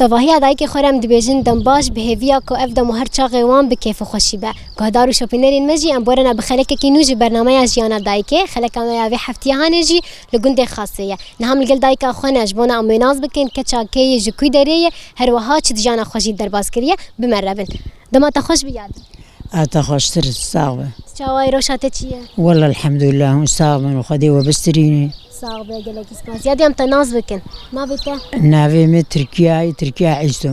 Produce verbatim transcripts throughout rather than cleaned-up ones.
Tevahiya dayikê xwe re em dibêjin dem baş, bi hêviya ku ev dem û her çaxê wan bi kêf û xweşî be. Guhdar û şopînerên me jî em borena bi xelekekî nû ji bernameya Jiyana Dayikê, xeleka me ya vê heftiyê hanê jî li gundê Xasê ye. Niha em li gel dayika xwe ne, ji bona em wê nas bikin, keça kê ye, ji kû derê ye, her wiha çi di jiyana xwe jî derbas kiriye, bi me re bin. Dema te xweş bi yad. A te xweştir, sax be. Çawa ye, rewşa te çi ye? Wele elhamdulillah, hûn sax bin û Xwedê we bistirîne. Sax be, gelekî spas. Yadî em te nas bikin. Navê te? Navê min Tirkiya ye, Tirkiya Îso.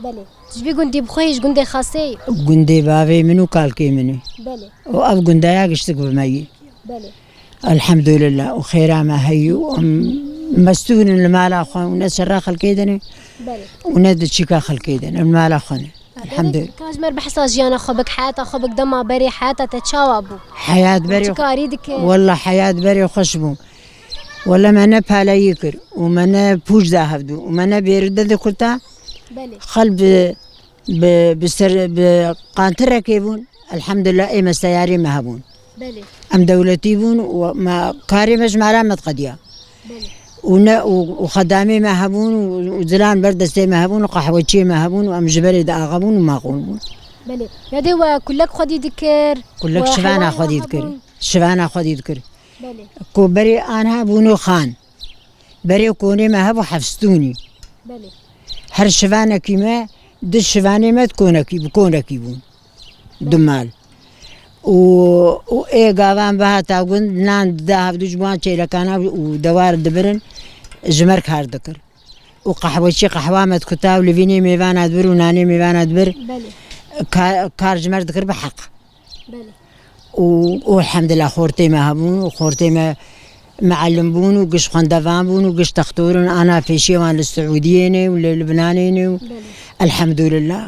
Belê. Ji vî gundî bi xwe yî, ji gundê Xasê yî? Gundê bavê min û kalkê min e. Belê. Û ev gundaya giştik bi me yî. Belê. Elhamdulillah. Û xêra me heyî û em mestûr in li mala xwe û ne şerra xelkê de ne Belê. Û ne di çîka xelkê de ne. Li mala xwe ne. Elhamdulillah. Ka ji me re behsa jiyana xwe bik, heyata xwe bik, dema berê heyata te çawa bû? Heyat berê Çi karî dikir? Walla heyat berê xweş bû. Walla me ne paleyî kir û me ne pûç da hevdû û me ne bêride dikuta. Belê. Xel bi, bi, bi ser, bi qantirekê bûn. Elhamdulillah ê me seyarê me hebûn. Belê. Em dewletî bûn û me karê me ji me re me diqediya. Belê. Û ne, û, û xedamê me hebûn û, û zilan ber destê me hebûn û qehweçiyê me hebûn û em ji berê diaxebûn û maqûl bûn. Belê. Yadê we kulek xwedî dikir, Kulek we şivana heywan xwedî we dikir. Hebûn. Şivana xwedî dikir. Belê. Ku berê an hebûn û xan. Berê konê me hebû hefstûnî. Belê. Her şivanekî me, du şivanê me di konekî, bi konekî bûn. Du mal. Û, û ê gavan bihata gund, nan dida hevdû ji wan çêlekana û dewar dibirin, ji me re kar dikir. Û qehweçî qehwa me dikuta û livînê mêvana dibir û nanê mêvana dibir. Belê. Ka-, kar ji me re dikir bi heq. Belê. Û, û elhamdulillah xortê me hebûn û xortê me muallim bûn û giş xwendevan bûn û giş textor in, ana pêşiyê wan li Siûdiyê ne û li Libnanê ne û Belê. Elhamdulillah.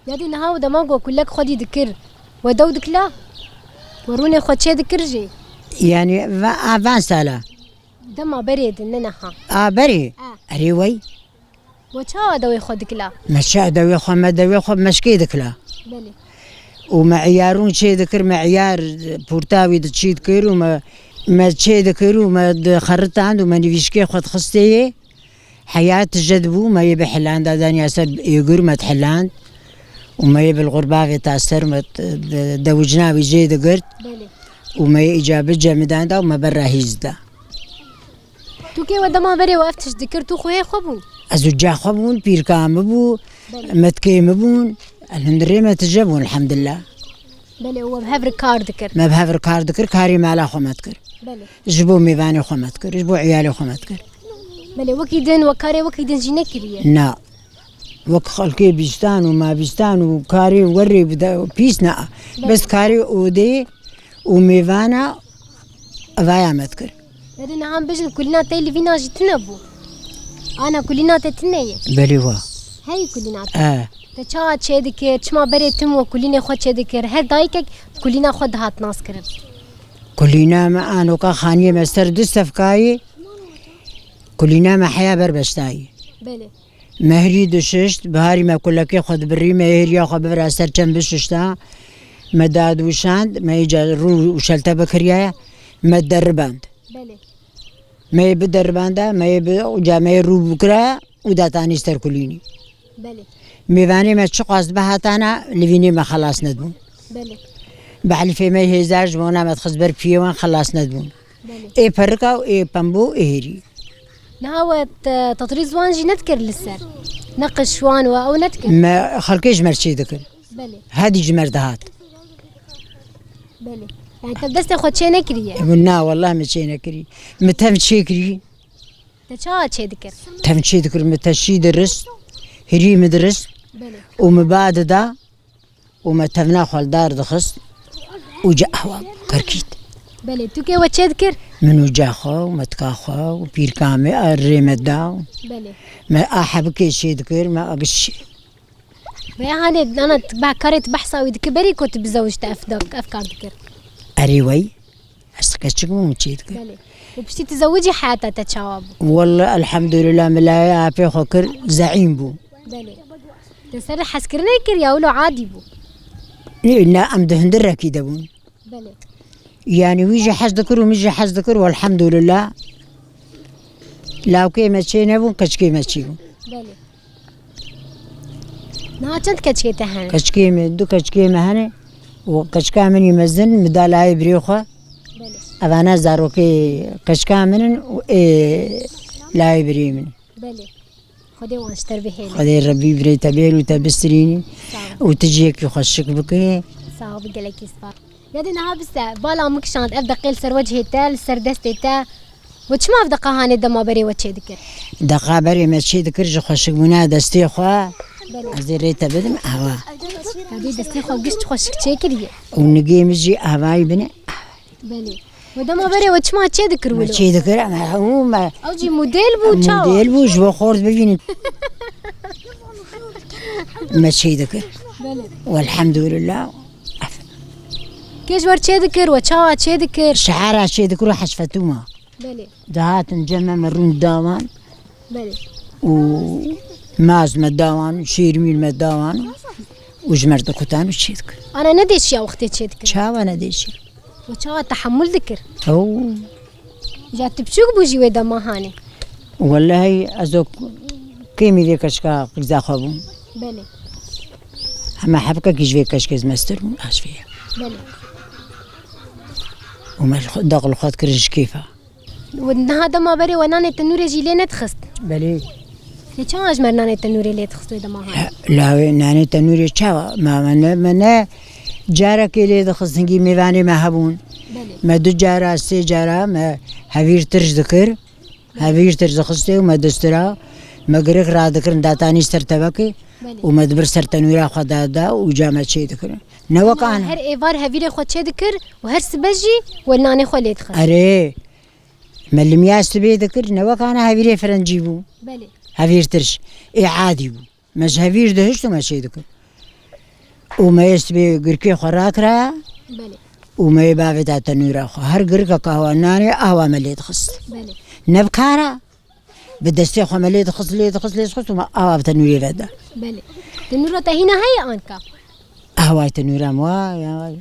Yadî niha û dema ku kulek xwedî dikir, we dew dikila? We rûnê xwe çê dikir jî? Yani va-, a van sala. Dema berê din, ne niha. A berê? A. Erê wey. We çawa dewê xwe dikila? Me çi dewê xwe, me dewê xwe meşkê dikila. Belê. Û me iyarûn çê dikir, me iyar pûrtawî di çî dikir û me, me çê dikir û me dixeritand û me nivîşkê xwe dixistê yê. Heya tije dibû, me yê bihilanda, daniya ser êgur me dihiland û me yê bilxurbavê ta ser me d-, d-, dewicina wî jê digirt Belê. Û me yê îca bicemidanda û me ber re hîz da. Tu kê we dema berê we ev tişt dikir, tu xwehê xwe bûn? Ez û ca xwe bûn, pîrka min bû, Belê. Metkê min bûn, el hundirê me tije bûn, elhamdulillah. Belê, û we bi hev re kar dikir? Me bi hev re kar dikir, karê mala xwe me dikir. Belê. Ji bo mêvanê xwe me dikir, ji bo iyalê xwe me dikir. Belê, wekî din, we karê wekî din jî nekiriye? Na. Wek xelkê bîstan û mabîstan û karê werê bide, pîs na. Belê. Bes karê odê û mêvana evaya me dikir. Yadî niha em bijin kulîna te li vîna jî tune bû. Ana kulîna te tune ye. Belê wa. Hey kulîna te. E. Te çawa çê dikir? Çima berê tim we kulînê xwe çê dikir? Her dayikek kulîna xwe dihat nas kirin. Kulîna me anoka xaniyê me ser du sefkayê. Kulîna me heya ber beştayê. Belê. Me hirî dişişt, biharî me kulekê xwe dibirî, me yê hiriya xwe bivira ser çem bişişta. Me dadwişand, me îca rû û şelte bikiriye, me deriband. Belê. Me yê bideribanda, me yê bi, uca me yê rû bikira û datanî ser kulînî. Belê. Mêvanê me çiqas bihatana, livînê me xelas nedibûn. Belê. Behlifê me hêzar ji bona me dixist ber piyê wan xelas nedibûn. Belê. Ê perika û ê pembo ê hêrî. Niha we te-, tetrîz wan jî nedikir li ser. Neqiş wan we ew nedikir. Me xelkê ji me re çê dikir. Belê. Hedî ji me re dihat. Belê. Yani te destê xwe çê nekiriye? Na, wallah me çê nekirî. Me tev çê kirî. Te çawa çê dikir? Tev çê dikir, me teşî dirist, hirî me dirist. Belê. Û me ba dida. Û me tevna xwe li dar dixist û ca ewa kerkît. Belê, tu kê we çê dikir? Min û ca xwe û metika xwe û pîrka me a rê me da. Belê. Me a hebikê çê dikir, me a giş çê. Ve hanê, ana, tu be-, karê tu behsa wî dikir, berî ku tu bizewij te ev da-, ev kar dikir? Erê wey. Ez keçik bûm, çê dikir. Belê. Û piştî tu zewicî heyata te çawa bû? Welle elhamdulillah, milayê apê xwe kir, zeîm bû. Belê. Te ser hezkirinê kir ya wilo adî bû? Nê, ne, em di hundirekî de bûn. Belê. Yani wî jî hez dikir û min jî hez dikir, welhamdulillah. Lawkê me çê nebûn, keçikê me çê bûn. Belê. Niha çend keçikê te hene? Keçikê me, du keçikê me hene. Û keçika min î mezin, min da layê birê xwe. Belê. Evana zarokê keçika min in û ê layê birê min in. Belê. Xwedê wan ji te re bihêle. Xwedê Rebbî birê te bihêl û te bistirînî. Sağ ol. Û tu jî yekî xweşik bike. Sağ ol, gelekî spas. Ya dê niha bise, bala min kişand, ev deqê li ser wecihê te, li ser destê te. We çima ev deqa hanê dema berê we çêdikir? Deqa berê me çêdikir ji xweşikbûna destê xwe. Belê. Ez ê rê te bidim, ava. Ya dê destê xwe giş xweşik çêkiriye. Û nigê min jî avayî bine. Belê. We dema berê we çima çêdikir wilo? Me çêdikir, em hemû me Ew jî model bû, çawa? Model bû, ji bo xort bivînin. Me çêdikir. Belê. Welhamdulillah. Kê ji we re çêdikir, we çawa çêdikir? Şehera çêdikir û heşfetûma. Belê. Dihatin cem me, me rûn dawan. Belê. Û maz me dawan, şêrmîn me dawan. Û ji me re dikutan û çêdikir. Ana ne dêşiya wextê çêdikir? Çawa ne dêşiya? We çawa tehemûl dikir? Ew. Ya tu biçûk bû jî wê dema hanê? Wellahî ez o kêmî vê keçika qîza xwe bûm. Belê. Hema hebkekî ji vê keçikê ez mestir bûm, ez vê. Belê. Û me ji xwe, deq li xwe dikirin ji kêfa. Û niha dema berê we nanê tenûrê jî lê nedixist? Belê. Lê çawa ji me re nanê tenûrê lê dixist wê dema hanê? He, lawê nanê tenûrê çawa? Ma me ne, me ne carekê lê dixist, hingî mêvanê me hebûn. Belê. Me du cara, sê cara me hevîr tirş dikir. Hevîr tirş dixistê û me distira, me girik radikirin, datanî ser tevekê. Belê. Û me dibir ser tenûra xwe dada û ca me çê dikirin. Ne wek ana. Her êvar hevîrê xwe çê dikir û her sibe jî we nanê xwe lê dixist. Erê, me limya sibê dikir, ne wek ana hevîrê firencî bû. Belê. Hevîr tirş, ê adî bû. Me ji hevîr dihişt û me çê dikir. Û me yê sibê girkê xwe rakira. Belê. Û me yê bavê da tenûra xwe. Her girkek awa nanê, awa me lê dixist. Belê. Ne bi kara, bi destê xwe me lê dixist, lê dixist, lê dixist û me awa bi tenûrê ve da. Belê. Tenûra te hîna heye anka? Awa tenûra me wa, ya.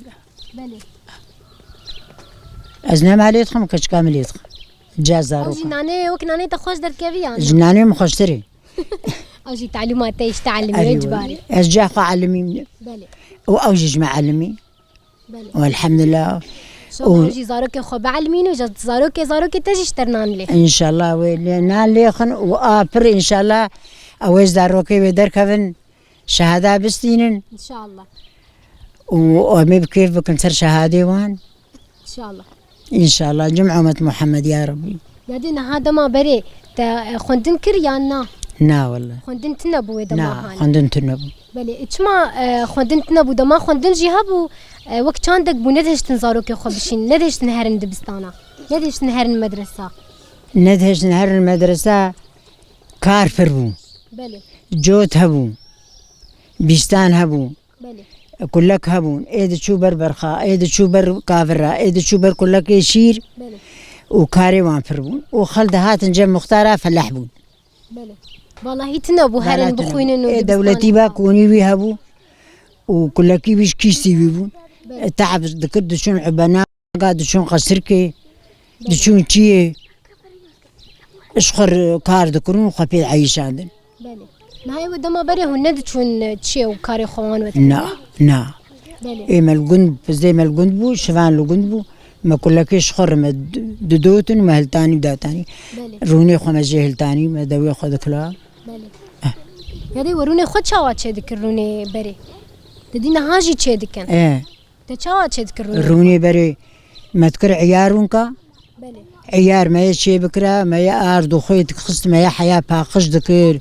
Belê. Ez ne me lê dixim, keçika me lê dixim. Ca zarok. Ew jî nanê, wek nanê te xweş derkevî ya? Ji nanê min xweştir e. Ew jî talîma te, îşte elimiye. Erê, cibarê. Ez ca xwe elimîm. Belê. Û ew jî ji me elimî. Belê. Û elhamdulillah. Şo ew jî zarokê xwe bielimîn û zarokê, zarokê te jî ji te nan lê. Înşallah wê lê nan lê xin û a pir înşallah ew ê zarokê wê derkevin. Şehada bistînin. Înşallah. Û em ê bi kêf bikin ser şehadê wan. Înşallah. Înşallah. Cem umet Muhammed ya Rabbî. Ya dê niha dema berê te, e, xwendin kir yan na? Na wele. Xwendin tune bû wê dema hanê? Na, xwendin tune bû. Belê. E, çima, e, xwendin tune bû? Dema xwendin jî hebû, e, wek çandek bû, nedihiştin zarokê xwe bişîn, nedihiştin herin dibistana, nedihiştin herin medresa. Nedihiştin herin medresa, kar pir bû. Belê. Cot hebû. Bîstan hebû. Belê. Kulek hebûn. Ê diçû ber berxa, ê diçû ber kavira, ê diçû ber kulekê şîr. Belê. Û karê wan pir bûn. Û xel dihatin cem muxtara feleh bûn. Belê. Valahî tune bû, herin bixwînin û dibistan. Ê dewletî ba konî wî hebû. Û kulekî wî ji kîstî wî bûn. Belê. E, te'b dikir, diçûn ubena. Ga diçûn qesirkê, diçûn çiyê, ji xwe re kar dikirin û xwe pê eyîşandin. Belê. Nahê we dema berê hûn nediçûn çiyê û karê xwe wan wedikirin? Na, na. Belê. Ê me li gund, pizdê me li gund bû, şivan li gund bû. Me kulekê ji xwe re me di-, didotin û me hiltanî û datanî. Belê. Rûnê xwe me jê hiltanî, me dewê xwe dikila. Belê. Eh. Ya dê we rûnê xwe çawa çêdikir rûnê berê? Te dî niha jî çêdikin. Eh. Te çawa çêdikir rûnê? Rûnê berê me dikir eyar rûnka. Belê. Eyar me yê çê bikira, me yê ard û xwê dixist, me yê heya paqij dikir.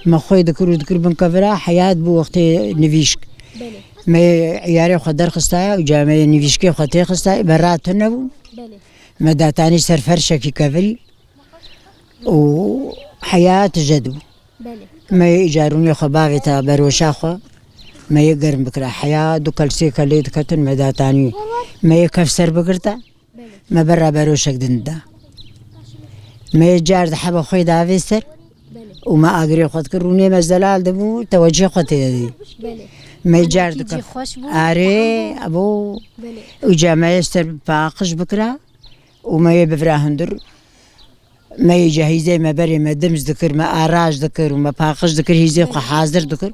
Me xwê dikir û dikir bin kevira, heya dibû wextê nivîşk. Belê. Me yê eyarê xwe derxistaya û ca me yê nivîşkê xwe têxistayê, berra tune bû. Belê. Me datanî ser ferşekî kevirî û heya tije dibû. Belê. Me yê îca rûnê xwe bavêta beroşa xwe, me yê germ bikira. Heya du kel sê kel lê diketin me datanî. Me yê kef ser bigirta, belê, me berra beroşek din dida. Me yê car di heba xwe davê ser, belê, û me agirê xwe dikir. Rûnê me zelal dibû, tewecihê xwe tê didî. Belê. Me yê car dikir. Xweş bû. Arê, abo. Belê. Û ca me yê ser paqij bikira û me yê bivira hundir. Me yê ca hîzê me berê me dimz dikir, me araş dikir û me paqij dikir, hîzê xwe hazir dikir.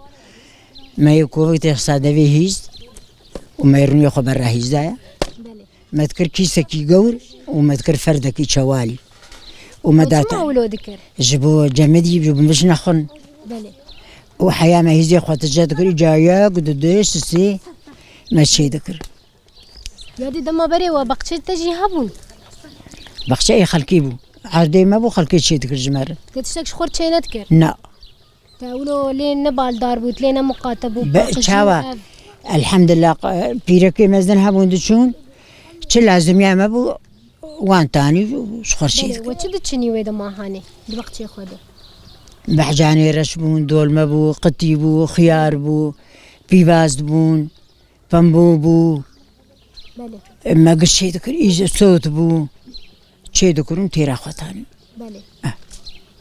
Me yê kovik tê xisa devê hîst û me rûnê xwe berra hîzda ye. Belê. Me dikir kîsekî gewr û me dikir ferdekî çewalî. Û me Ew data. Çima wilo dikir? Ji bo cemidî, ji bo min nexwin. Belê. Û heya me hîzê xwe tije dikir, îca yek, du, du, sisê me çê dikir. Ya dê dema berê we baxçeyê te jî hebûn? Baxçeyê xelkî bû. Erdê me bû, xelkê çê dikir ji me re. Te tiştek ji xwe çê nedikir? Na. Te wilo lê ne baldar bû, lê ne muqate bû, Be-, paqijî çawa? Ev. Elhamdulillah, q-, pîrekê mezin hebûn diçûn. Çi lazimiya me bû, wan tanî ji xwe çê Belê, dikir. We çi diçinî wê dema hanê, di baxçeyê xwe de? Behcanê reş bûn, dolme bû, qitî bû, xiyar bû, pîvaz bûn. Pembo bû. Belê. Me giş çê dikir, îz sot bû. Çê dikirin têra xwe tanî. Belê. Eh.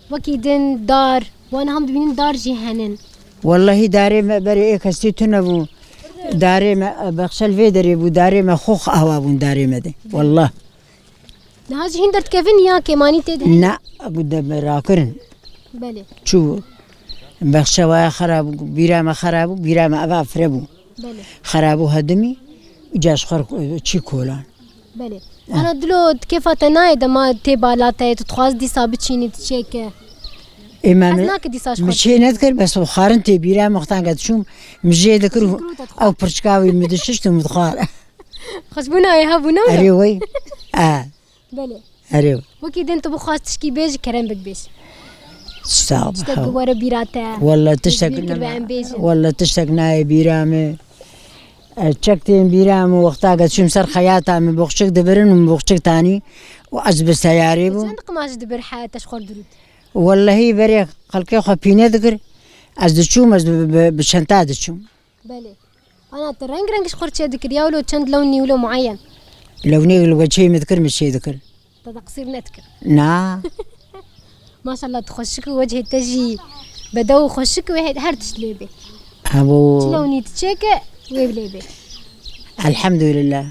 Wekî din dar, wan ham dibînin dar jî henin. Wellehî darê me berê ê kesî tune bû. Darê me, e, bexşel vê derê bû, darê me xox awa bûn darê me de. Welleh. Niha jî hîn derdikevin ya kêmanî tê de? Na, ew de me rakirin. Belê. Çû. Bexşe waya xera bû, bîra me xera bû, bîra me eva fire bû. Belê. Xera bû hedimî, îca ji xwe çî kolan. Belê. Ha. Ana dilo kêfa te nayê dema tê bala te yê, tu dixwaz dîsa biçînî, tu çêke. Ê me Ez mi, nake dîsa ji mi xwe çê nedikir, bes xwarin tê bîra me, wextan ke diçûm, mi jê dikir û Şikir û te dixwar. Ew pirçika wî mi dişişt û mi dixwar. Xweşbûna wê hebûna wilo? Erê wey. E. Belê. Erê. Wekî din tu bixwaz tişkî bêjî, kerem bik bêj. Sağ ol. Tiştek bi were bîra te. Walla tiştek Tecbîr kir be em bêjin. Walla tiştek nayê bîra me. E, çek tên bîra me, wexta ke çûm ser xeyata me, boxçik dibirin û boxçik tanî û ez bi seyarê bû. Çend qimaj dibir he te ji xwe dirût? Wellehî berê xelkê xwe pîne dikir. Ez diçûm, ez bi, bi, bi çenta diçûm. Belê. Ana, tu reng reng ji xwe çê dikir, ya wilo çend lewnî wilo muayen? Lewnê li we çê min dikir, min çê dikir. Te de qisîr nedikir. Na. Maşallah, tu xweşik û wecihê te jî bedew û xweşik wê her tişt lê bê. Hebo. Çi lewnî tu çêke, wê lê bê. Elhamdülillah.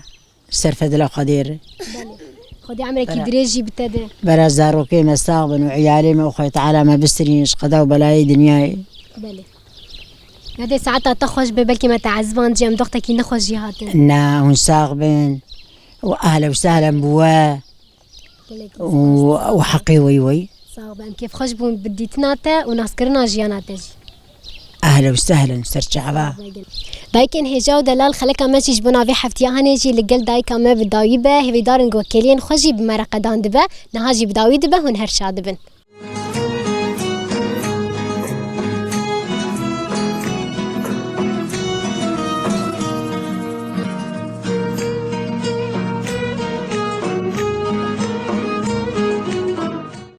Serfedila Xwedê re. Belê. Xwedê emrekî Bera- dirêj jî bi te de. Bera zarokê me sax bin û iyalê me û Xwedê Teala me bistirîn ji qeda û belayê dinyayê. Belê. Ya dê saeta te xweş be, belkî me te eziband jî, em doxtekî nexweş jî hatin. Na, hûn sax bin. Û ehlen û sehlen bi we. Gelekî Û, spas. Û heqê wey wey. Sax be, em kêfxweş bûn bi dîtina te û naskirina jiyana te jî. Ehlen û sehlen, ser çava. Dayikên hêja û delal, xeleka me jî ji bo navê heftiya hanê jî li gel dayika me bi dawî be. Hêvîdar in ku kêliyên xwe jî bi me re qedan dibe. Niha jî bi dawî dibe, hûn her şad dibin.